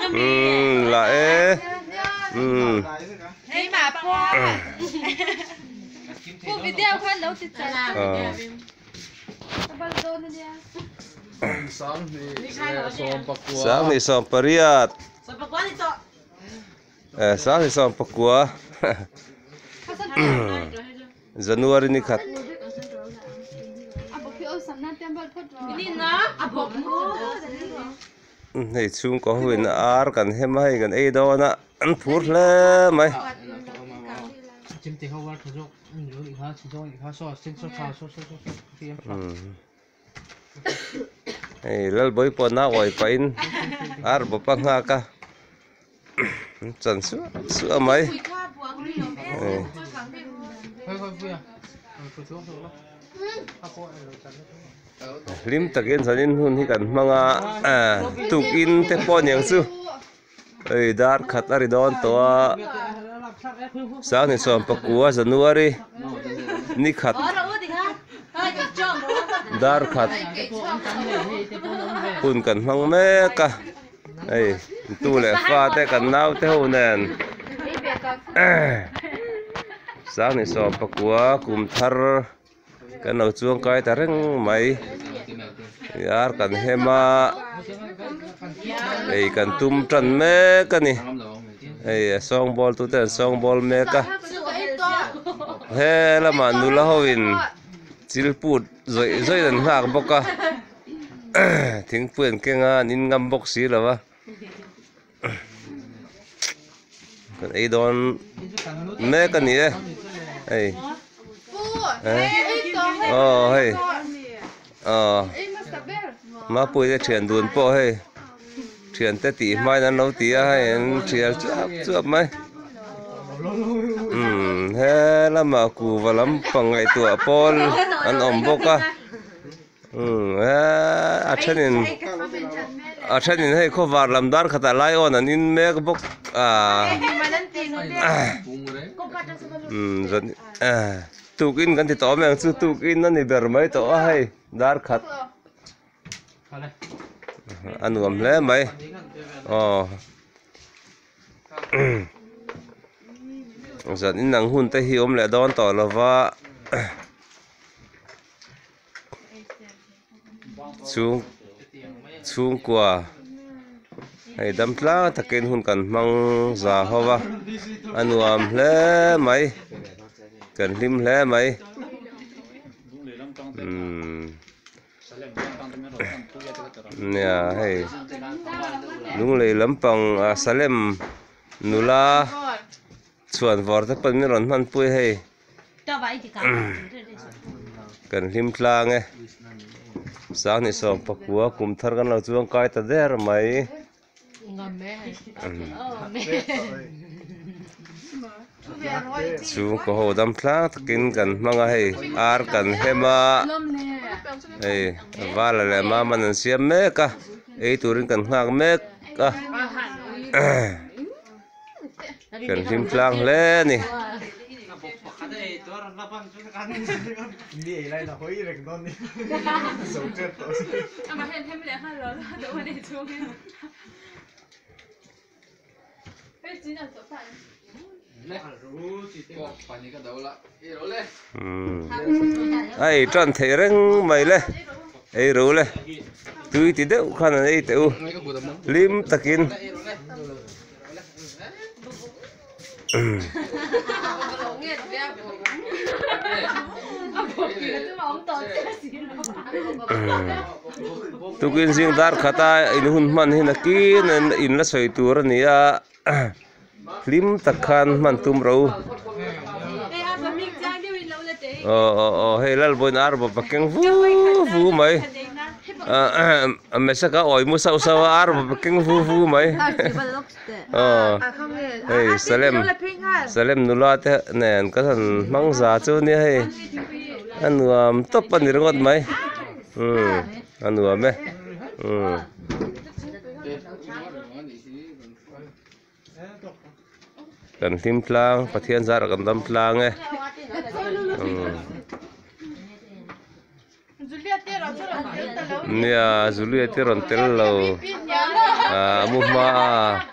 Umm la e umm. Sanghnih sawm pariat sanghnih sawm pakua January ni khat. Hei chhungkaw ho in ar kan hem a hei kan ei dawn a an phur hle mai. Hei Lalbawi pawh nau awi pahin ar bawp a nghak a an chan suah suah mai. Hlim takin zanin hun hi kan hmang a tukin te pawh aniang chu. Hei dar khat a ri dawn tawh a Sanghnih 19 January ni khat dar khat hun kan hmang mek a hei tu leh fa te kan nau te ho nen Sanghnih 19 kum thar Kan lo chuang kai ta reng mai ar kan hem a ei kan tum tan mek a ni hei a sawngbawl tu te an sawngbawl mek a he lamah nula ho in chil put zawih zawih an nghak bawk a thingpui an keng a an in ngam bawk si lo a. Kan ei dawn mek a ni e hei aw hei aw Mapuii te thian dun pawh hei thian te tih hmain an lo ti a hei an thial chuap chuap mai umm he lamah kuhva lampang ngaihtuah pawl an awm bawk a. Umm a thenin a thenin hei khawvar lam dar khatah lai awn an in mek bawk a umm zan tukin kan ti tawh mai ang chu tukin a ni ber mai tawh a hei dar khat a nuam hle mai aw zan in ang hun te hi awm leh dawn tawh lova. Chhung chhungkua hei dam tlang takin hun kan hmang za ho va a nuam hle mai kan hlim hle mai umm nia hei lunglei lampang ah Salem nula chhuan vawr te pawh min rawn hmanpui hei. Kan hlim tlang e sanghnih 19 kum thar kan lo chuang kai ta der mai chhungkaw ho dam tlang takin kan hmang a hei ar kan hem a hei vala leh mama an siam mek a ei turin kan nghak mek a. Kan hlim tlang hle a ni. A ei tan theih reng mai le ei ro le tui ti deuh khan an ei teh u hlim takin. Tukin zing dar khata in hun hman hi nakin in la sawi tur a ni a hlim tak khan hman tum ro aw aw aw hei lalbawiin ar bawp a keng vu vu mai. A mesaka awi mu sauh sauh a ar bawp a keng vu vu mai aw hei Salem Salem nula te nen ka han hmang za chu nia hei a nuam tawp a ni ringawt mai umm a nuam e umm. Kan hlim tlang Pathian zarah kan dam tlang e. Nia Juliet te rawn tel lo a mu hma a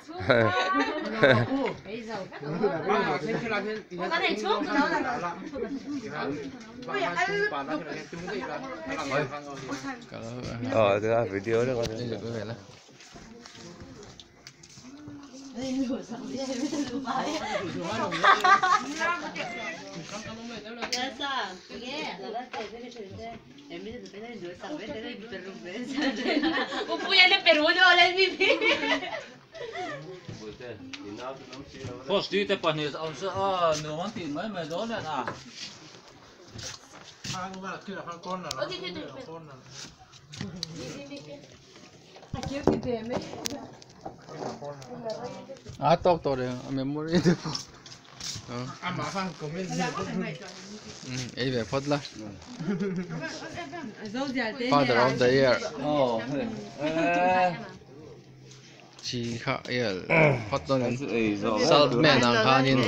aw video A tawk tawh reng a memory te pawh ei ve phawt la father of the year chi kha el phawt dawn in salt man ang khanin.